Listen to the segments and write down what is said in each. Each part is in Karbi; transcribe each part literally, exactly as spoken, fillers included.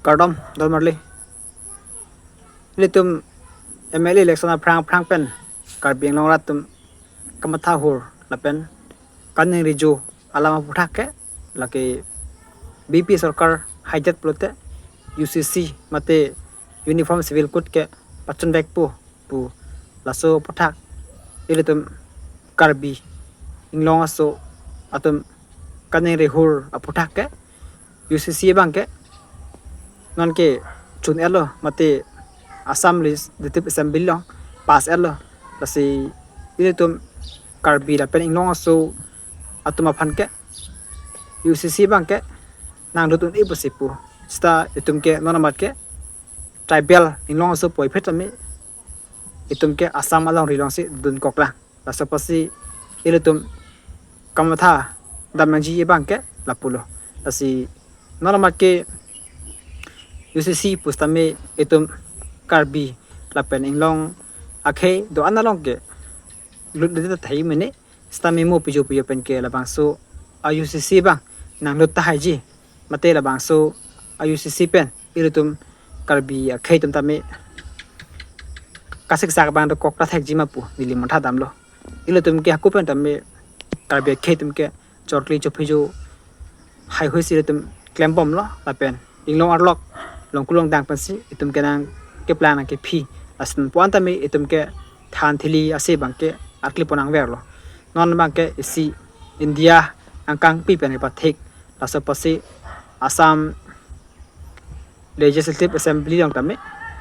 Kardom, don marli. Ilitum M L A election aphrang aphrang pen Karbi Anglong arat atum kamatha hur lapen kaningri jo alam aphuthak ke, lake B P sorkar haijet pulote U C C mate Uniform Civil Code ke pachunvekpo pu laso aphuthak ilitum Karbi Anglong aso atum kaningri hur aphuthak ke U C C abang ke non ke chun-etlo mate Assam Legislative Assembly along pass-etlo. Lasi ilitum Karbi lapen Anglong aso atum aphan ke U C C abang ke nanglut un-e pusi pu. Seta itum ke non amat ke tribal Anglong aso puvoiphit tame itum ke Assam alongri alongsi dunkoklang. Laso apotsi ilitum kamatha damnangji abang ke lapulo. Lasi non amat ke U C C pusitame itum Karbi lapen Anglong akhei do-an along ke lutledet tahai mene, sitame mo pijo pijo pen ke labangso a U C C abang nanglut tahaiji mate labangso a U C C pen ilitum Karbi akhei atum tame kasiksak abang dokok ta thekji ma pu neli matha damlo. Ilitum ke hako pen tame Karbi akhei atum ke chorkli chophijo haihui si ilitum klembomlo lapen Anglong arlok longku longdang pensi itum ke nangkeplang nangkephi. Lason puan tame itum ke than thili ase abang ke arkli pon nangverlo. Non abang ke isi India angkangpi pen kepathik. Laso apotsi Assam Legislative Assembly along tame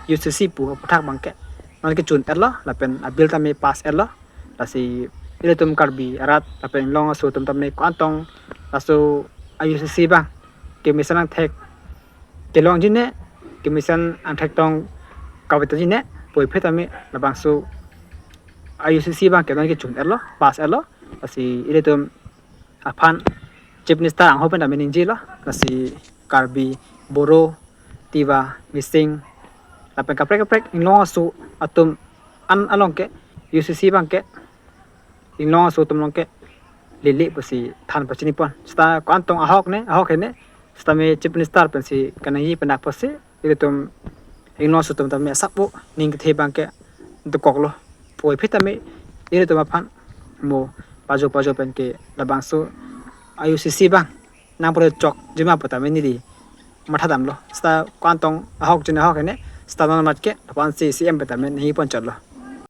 U C C pu aphuthak abang ke non ke chun-etlo lapen a-bill tame pass-etlo. Lasi ilitum Karbi arat lapen Anglong aso atum tame ko-an tong laso a U C C abang kemesen angthek kelongji ne, kemesen angthek tong kavetaji ne puvoiphit tame labangso a U C C abang ke non ke chun-etlo, pass-etlo. Lasi ilitum aphan Chief Minister angho pen tame ningjelo. Lasi Karbi, Boro, Tiwa, Mising lapen kaprek kaprek Anglong aso atum an along ke U C C abang ke Anglong aso atum along ke lele pusi than pachini pon. Seta ko-an tong ahok ne, ahok he ne, sitame Chief Minister pensi kaningje penak pusi ilitum Anglong aso atum tame asap-o ning kethe abang ke dokoklo. Puvoiphit tame ilitum aphan mo pajo pajo pen ke labangso a U C C abang nangpro chokji ma pu tame neli matha damlo. Seta ko-an tong ahok jin ahok he ne, seta non amat ke lapu-ansi C M pen tame ningje pon chotlo.